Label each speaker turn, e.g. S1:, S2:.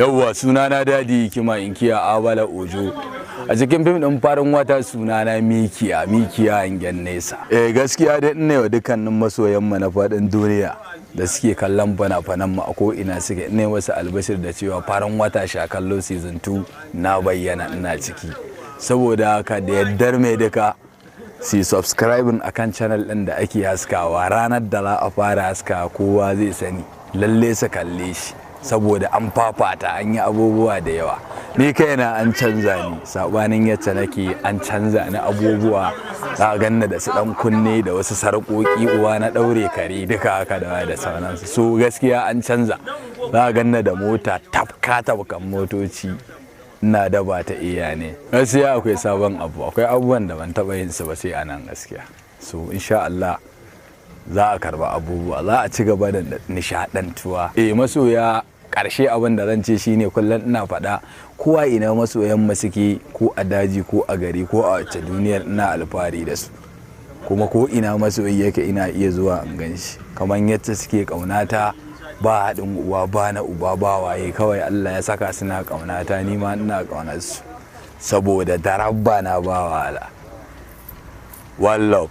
S1: Yawwa, sunana Dadi Hikima, inkiya Abala Ojo. A cikin fim ɗin Farin Wata sunana Mikiya, Mikiya hangen nesa. Eh, gaskiya dai ina wa dukkanin masoyan mu na faɗin duniya da suke kallon fana-fanan mu a ko ina suke, ina wasu albashir da cewa Farin Wata Sha Kallo season 2 na bayyana, ina ciki. Saboda haka, da yaddar mai duka, su subscribing akan channel ɗin da ake haskawa. Ranar da za a fara haskawa kowa zai sani. Lalle su kalle shi, saboda an fafata, an yi abubuwa da yawa. Ni kaina an canza ni, sabanin yacce nake, an canza ni abubuwa. Za a ganna da su dan kunne da wasu sarƙoƙi, uwa na ɗaure kare, duka haka da sauransu. So gaskiya an canza. Za a ganna da mota tafka tafkan motoci, ina da ba ta iya ne. Gaskiya akwai sabon abu, akwai abubuwan da ban taɓa yin su ba sai a nan gaskiya. So insha Allah za a karba abubuwa, za a ci gaba da nishadantuwa. Eh, masoya, karshe abin da zan ce shine, kullum ina faɗa, kowa ina masoyan mu suke, ko a daji ko a gari ko a wace duniyar, ina alfahari da su. Kuma ko ina masoyi yake, ina iya zuwa in gan shi. Kamar yadda suke ƙaunata, ba haɗin uwa ba na uba ba waye, kawai Allah ya saka suna ƙaunata, ni ma ina ƙaunar su, saboda darabba na ba wahala. One love.